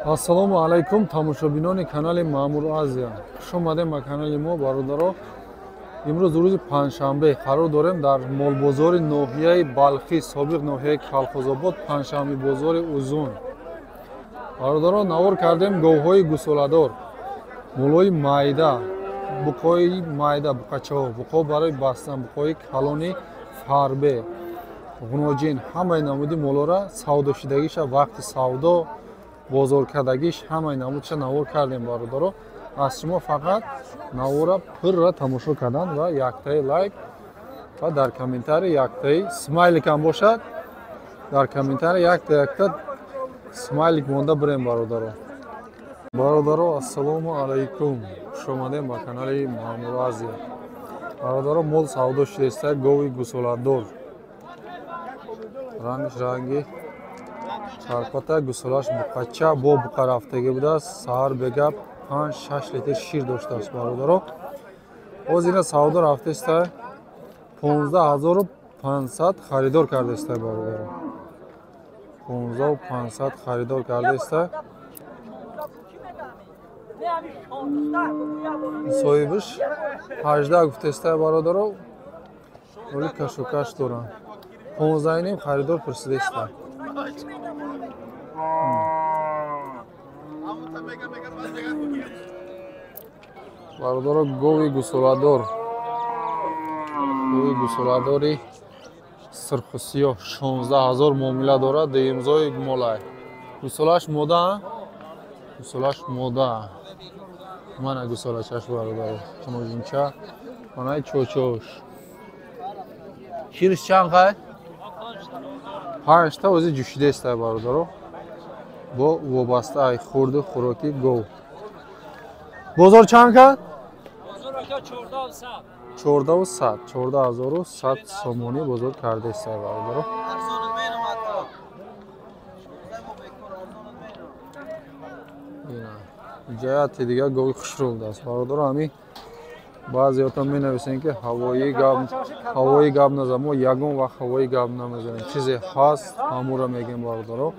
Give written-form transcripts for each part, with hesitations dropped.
Ассалому алайкум, тамошобинони канали Маъмур Азия. Хуш омадем ба канали мо, бародаро. Имрӯз рӯзи панҷшанбе қарор дорем дар молбозори ноҳияи Балхӣ, собиқ ноҳияи Калхозобод, панҷшанбе бозори Узун. Бародаро, навор кардем говҳои гусоладор, молҳои майда, буқҳои майда, буқачаҳо, буқҳо барои бастан, буқҳои калони фарбе, ғуноҷин, ҳамаи намуди молҳоро савдошидагиша, вақти савдо, бозоркардагиш, ҳамаи намудша навор кардем, бародаро. Аз шумо фақат навора пурра тамошо кардан ва яктаи лайк ва дар комментарий яктаи смайликам бошад, дар комментарий якта якта смайлик монда бирем, бародаро. Бародаро, ассалому алайкум, хуш омадем ба канали Маъмур Азия. Бародаро, мол савдо шудааст, гови гусоладор, рангаш ранги чарпата, гусолаш буқача, бо буқа рафтагӣ будааст. Саҳар бегап 5-6 литр шир доштааст, бародаро. Ҳозир ина савдо рафтааст, 15 500 харидор кардааст, бародаро. 15 500 харидор кардааст. Соҳибаш 18 гуфтааст, бародаро, вале кашокаш доранд. 15,5 харидор пурсидааст. Бародаро, гови гусоладор, гови гусоладори сирху сиёҳ 16 000 муомила дорад, деимзои молай. Гусолаш мода, гусолаш мода. Мана гусолачаш, бародаро, қуноҷинча, манаи чочош. Шириш чанд қай? 5 та ози ҷӯшидааст, бародаро. Бо вобаста ай хурду хӯроки гов. Бозор чанд кард? 14 100, 14 100 сомонӣ бозор кардааст, бародаро. Ҷаяти дига гови хушрӯ будааст, бародаро. Ҳами баъзеҳотон менависем, ки ҳавои гап назан. Мо ягон вақт ҳавои гап намезанем, чизе ҳаст, ҳамуро мегем, бародаро.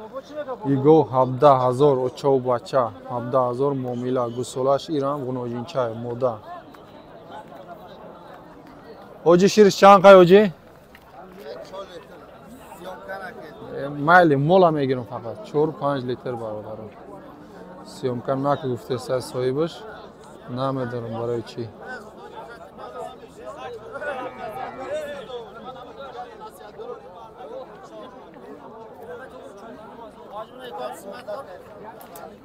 И гов 17 000, очаву бача, 17 000 муомила, гусолаш ирам ғуноҷинчай, мода. Ҳоҷи, шириш чанд қай, ҳоҷи? Майли, мола мегирам фақат 4-5 литр, бародаро. Съёмка нака гуфтеста соҳибаш, намедонам барои чӣ.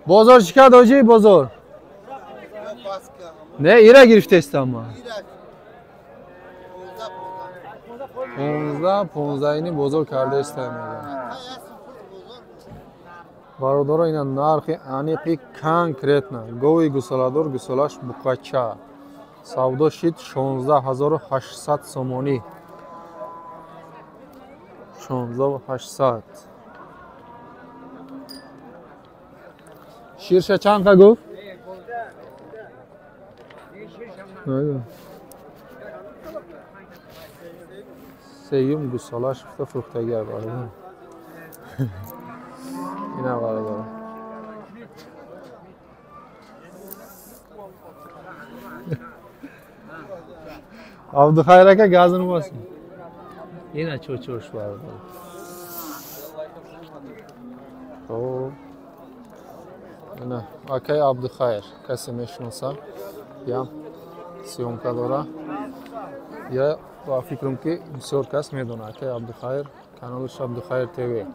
Бозор чӣ кард, ҳоҷи, бозор? Не, ира гирифтестам ман. 15, 15,5 бозор кардаистам, мегӯям. Бародаро, ина нархи аниқи конкретно. Гови гусоладор, гусолаш буқача. Савдо шид 16 800 сомонӣ. 16 800. Ширша чанд қа гуфт? Сеюм гусолаш гуфта фурӯхтагиа, бародар. Ина, бародаро. Абдухайр ака, газini bosing. Ина чочош, бародаро. Хоб. Ина акай Абдухайр, касе мешиноса, ям съёмка дора. Я ба фикрам, ки бисёр кас медонад акай Абдухайр, каналаш Абдухайр ТВ.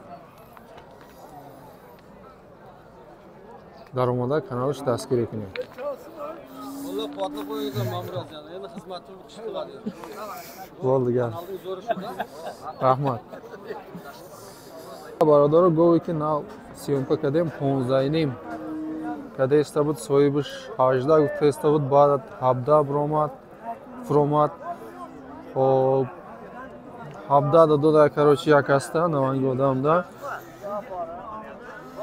Даромада каналаш дастгирӣ кунед. Alloh quvvatli qo'ysin, Ma'mur aka. Endi xizmatni kuch qiladi. Bo'ldi, gap. Kanalning zo'ri shuda. Раҳмат. Бародаро, гове ки нав съёмка кардем, 15,5 кадаиста буд, соҳибаш 18 гуфтаиста буд, баъд 17 биромад, фуромад. Хоб, 17 дода, короче, як аста наванги одамда.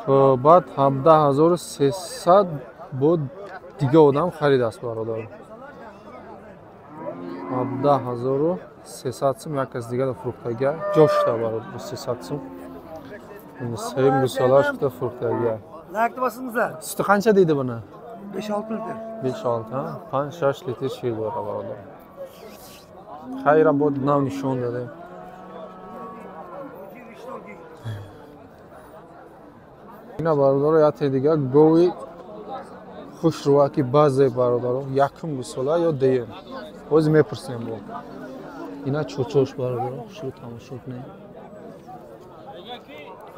Баъд 17 300 бо дига одам харидааст, бародаро. 17 300 сум як кас дига фурӯхтагия, ҷо шуда, бародар, 300 сум. Сеюм гусолаш гуфта фурӯхтагия. Laykni bosingizlar. Suti qancha deydi buni? 5-6 litr. 5-6, ha? 5-6 litr shir bor barodar. Xayra bod nav nishon dadi. Ина бародаро яте дига гови хушрӯаки баъзе бародаро якум гусола ё дуюм. Ҳозир мепурсем бо. Ина чӯчош бародаро хушрӯ тамошо кунед.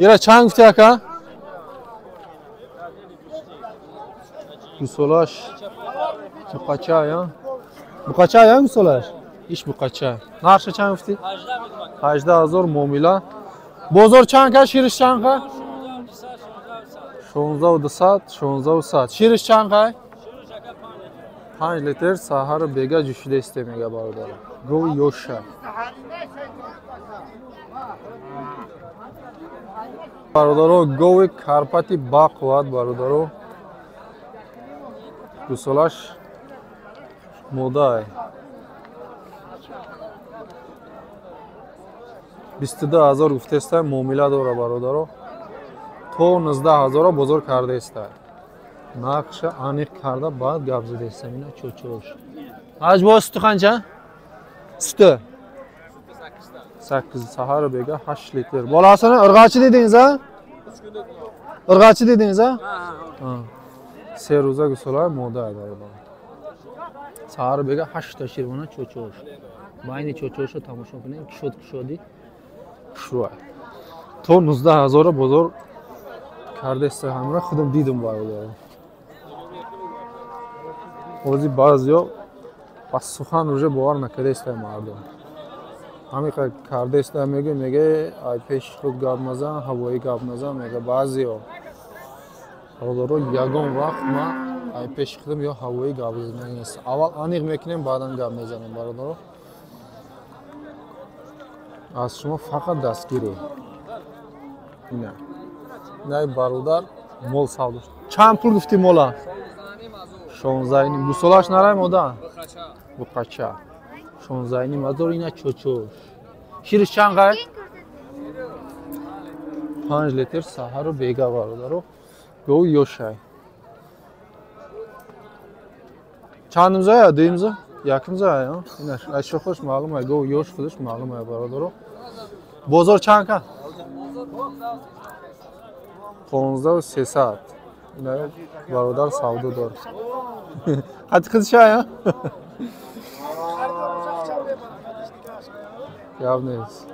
Ира чанд гуфти ака? Гусолаш буқача я? Буқача я гусолаш? Иш буқача. Нархша чанд гуфти? 18,000 муомила. Бозор чанд ка? Шириш чанд ка? 16,200, 16,100. Шириш чанд қай? 5 литр саҳару бега ҷӯшида исте мега бародаро. Гови ёша. Бародаро гови Карпати бақувват бародаро. Гусолаш модай. 22,000 гуфтеста муомила дора бародаро. То 19,000 бозор кардаеста. Нақша аниқ карда баъд гап задаеста. Ина чӯчош. Ҳаҷбо сути қанча? Сути 8 саҳару бега 8 литр. Боласini irg'achi dedingiz a? Irg'achi dedingiz a? Се рӯза гусола мода бародар. Саҳару бега 8 та шир бона чӯчош. Байни чӯчошро тамошо кунем, кушод кушоди хушрӯ. То 19,000 бозор кардаеста. Ҳамра худам дидум бародар. Ҳозир баъзеҳо ба сухан уже бовар накардаеста мардум. Ҳамиқа кардаеста мегӯ, мега ай пеши худ гап назан, ҳавоӣ гап назан, мега баъзеҳо. Бародаро ягон вақт ма ай пеши худам ё ҳавоӣ гап задан нест. Аввал аниқ мекунем, баъдан гап мезанем бародаро. Аз шумо фақат дастгирӣ. Ина. Най бародар мол савдо. Чанд пул гуфтӣ мола? 16,5. Гусолаш нарай мода? Буқача. 16,5 ина чӯчош. Шириш чанд қай? 5 литр саҳару бега бародаро. Гови ёшай. Чандимзая? Дуюмза? Якумзая? Ина ай шохош маълум ай, гови ёш худаш маълум ай бародаро. Бозор чанд ка? 15,300. Ина бародар савдо дор. Қати қизшая? Гап нест.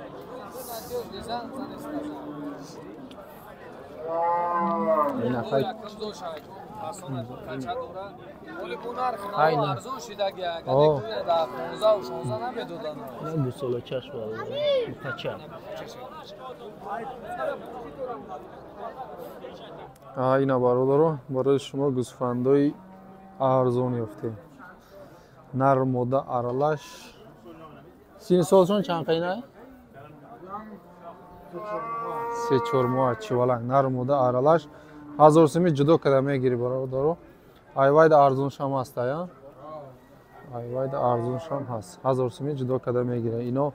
Ина хай. Ина гусолачаш бародар. Буқача. Ина бародаро, барои шумо гӯсфандои арзон ёфтем. Нар мода аралаш. Сини солшон чанд қайна? 3-4 моҳ чиваланг. Нар мода аралаш. 1000 сӯми ҷудо карда мегирӣ бародаро. Айвайда арзоншам ҳаст, ая? Айвайда арзоншам ҳаст. 1000 сӯми ҷудо карда мегирӣ. Ино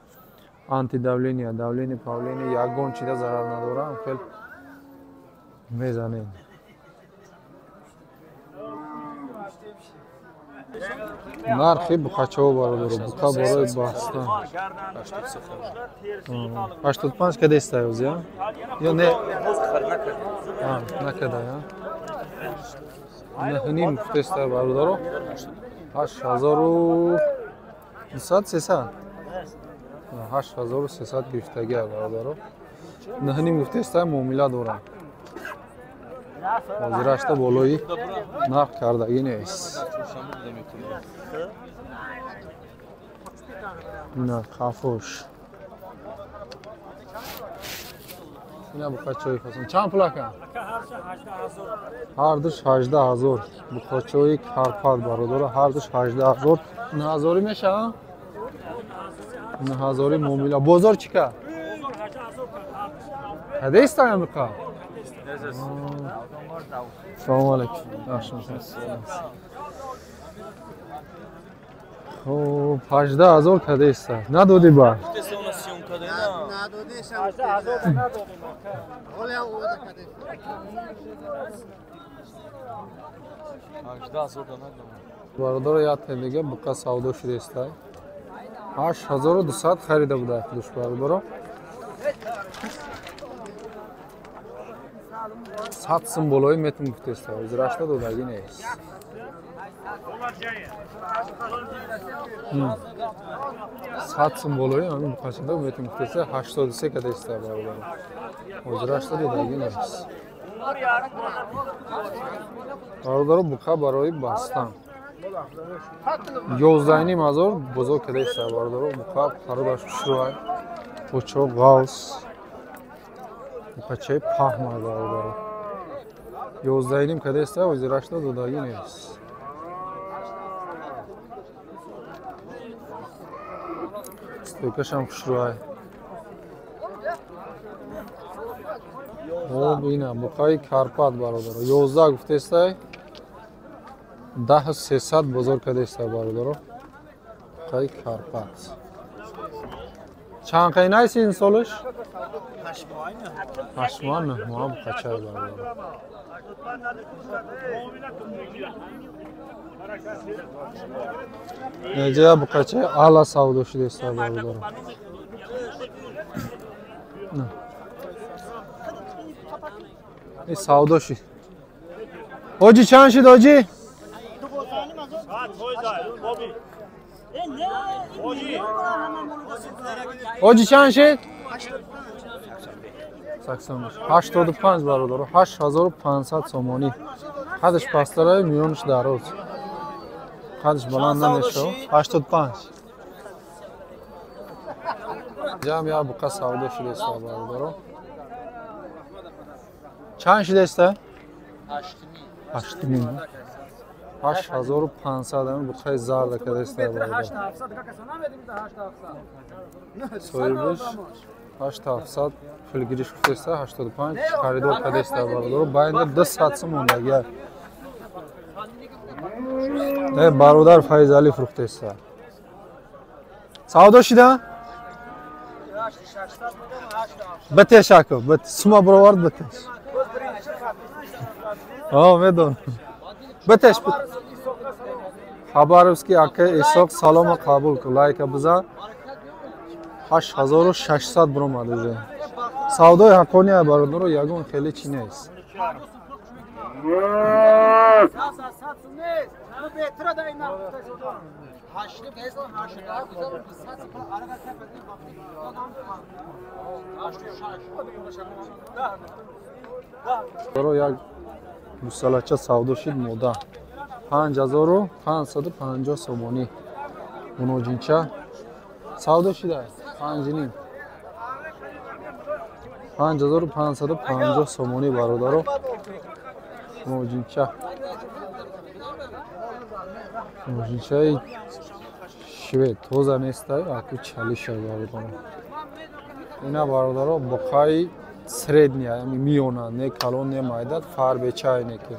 антидавления, давление, павление ягон чида зарар надора. Хел мезанем. Нархи буқачаҳо бародаро, буқа барои баста. 85 кадеста ёз, я? Ё не? Накарда, я? 9,5 гуфтеста бародаро. 8200, 300. 8300 гирифтагия бародаро. 9,5 гуфтеста муомила дорам. Ҳозирашта болои нарх кардагӣ нест. Ина қафош. Ина буқачои фасон. Чанд пул ака? Ҳардуш 18,000. Буқачои Карпат бародаро, ҳардуш 18,000. 9,000 мешава? 9,000 муомила. Бозор чӣ ка? Кадеста амиқа? Салом алейкум. Хуб, 18,000 кадеста. Надодӣ ба? Бародаро як дига буқа савдо шудааст. 8200 харида буда худаш бародаро. 100 сум болои метм гуфтааст. Ҳозирашта додагӣ нест. 100 сум болои ҳамин буқачада метм гуфтааст. 83 кадааст бародаро. Ҳозирашта додагӣ нест. Бародаро буқа барои бастан. 11,5 ҳазор бозор кадааст бародаро. Буқа пародаш хушрӯай. Бочо ғавс. Буқачаи паҳм бародаро. 11,5 кадааст, ҳозирашта додагӣ нест. Стойкашам хушрӯай. Об ина буқаи Карпат бародаро. 11 гуфтестай. 10,300 бозор кадааст бародаро. Буқаи Карпат. Чанд қайнайси ин солаш? 8 моҳ, 9 моҳ буқачай бародаро. Неҷа буқачаи ала савдо шудааст бародаро. Ин савдо шуд. Ҳоҷи чанд шуд ҳоҷи? Ҳоҷи чанд шуд? 85 бародаро, 8500 сомонӣ. Қадаш пасттарай, миёнаш дароз. Қадаш баланд намешавад. 85. Ҷамъ як буқа савдо шудааст бародаро. Чанд шудааст? 8,5. 8500 ҳамин буқаи зарда кадааст бародаро. Соҳибаш 8700 пулгириш гуфтааст, 85 харидор кадааст бародаро. Байнда 200 сум мондагӣ. Э бародар Файзалӣ фурӯхтааст. Савдо шуда? Битеш ако, бит сума баровард битеш. Медонам. Битеш. Хабаровский ака Исоқ салома қабул кун, лайка бизан. 8600 баромад уже. Савдои ҳаққония бародаро, ягон хеле чӣ нест. Баро як гусалача савдо шуд мода. 5550 сомонӣ. Муноҷинча савдо шудааст. 5,5. 5550 сомонӣ бародаро. Муноҷинча. Муноҷинчаи швед тоза нестай, аку чалиша бародаро. Ина бародаро буқаи средняя, яъне миёна, не калон, не майда, фарбечай не ки.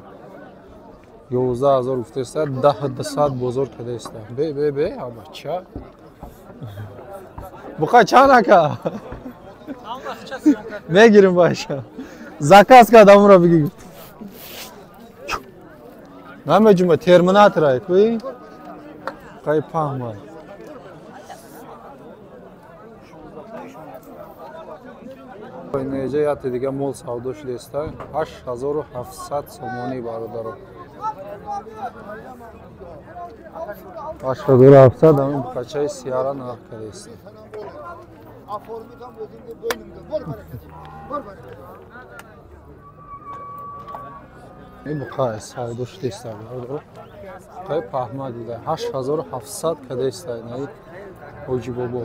11000 гуфтааст, 10200 бозор кадааст. Бе бе бе, абача. Буқа чанд ака? Мегирим баша. Заказ кардам, ро бигӣ. Намеҷума терминатор ай куи? Қай паҳмай. Неҷа яте дига мол савдо шудааст. 8700 сомонӣ бародаро. 8700 ҳамин буқачаи сияра нарх кардааст. Ин буқа савдо шудааст бародаро. Буқаи паҳма дида 8700 кардааст наи ҳоҷи бобо.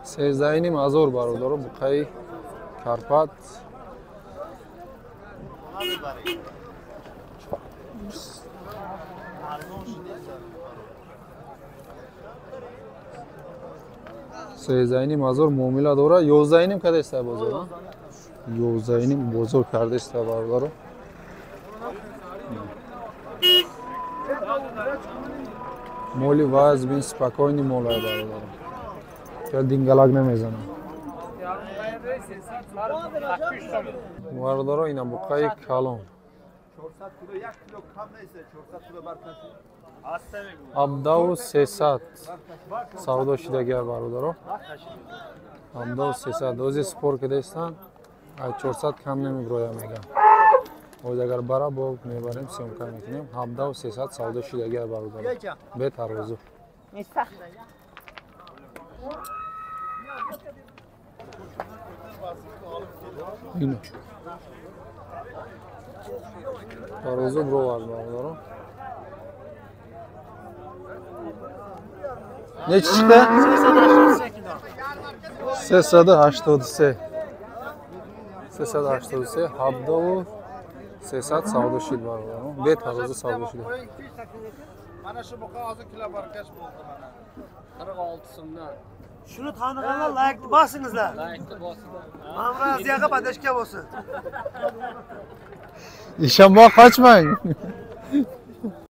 13,5 ҳазор бародаро буқаи Карпат. 13,5 ҳазор муомила дора. 11,5 кардааст бозор. 11,5 бозор кардааст бародаро. Моли вазбин спокойный молай бародаро. Дингалак намезанам. Бародаро, ина буқаи калон. 17300 савдо шидагиар, бародаро. 17300 ози спор кидаистанд, 400 кам намеброя мегам. Оз агар бара бо мебарем, съёмка мекунем. 17300 савдо шидагиар, бародаро. Бе тарозу. Ина. Тарозу бровард, бародаро. Нечи чиқда? 383. 383, 17300 савдо шид, бародаро. Бе тарозу савдо шид. Mana shu buqa hozir kilo barkash bo'ldi mana. 46 so'mdan. Shuni taniganlar laykni bosingizlar. Laykni bosinglar. Ma'mur Aziyaga podashka bo'lsin. Ishonmay qochmang.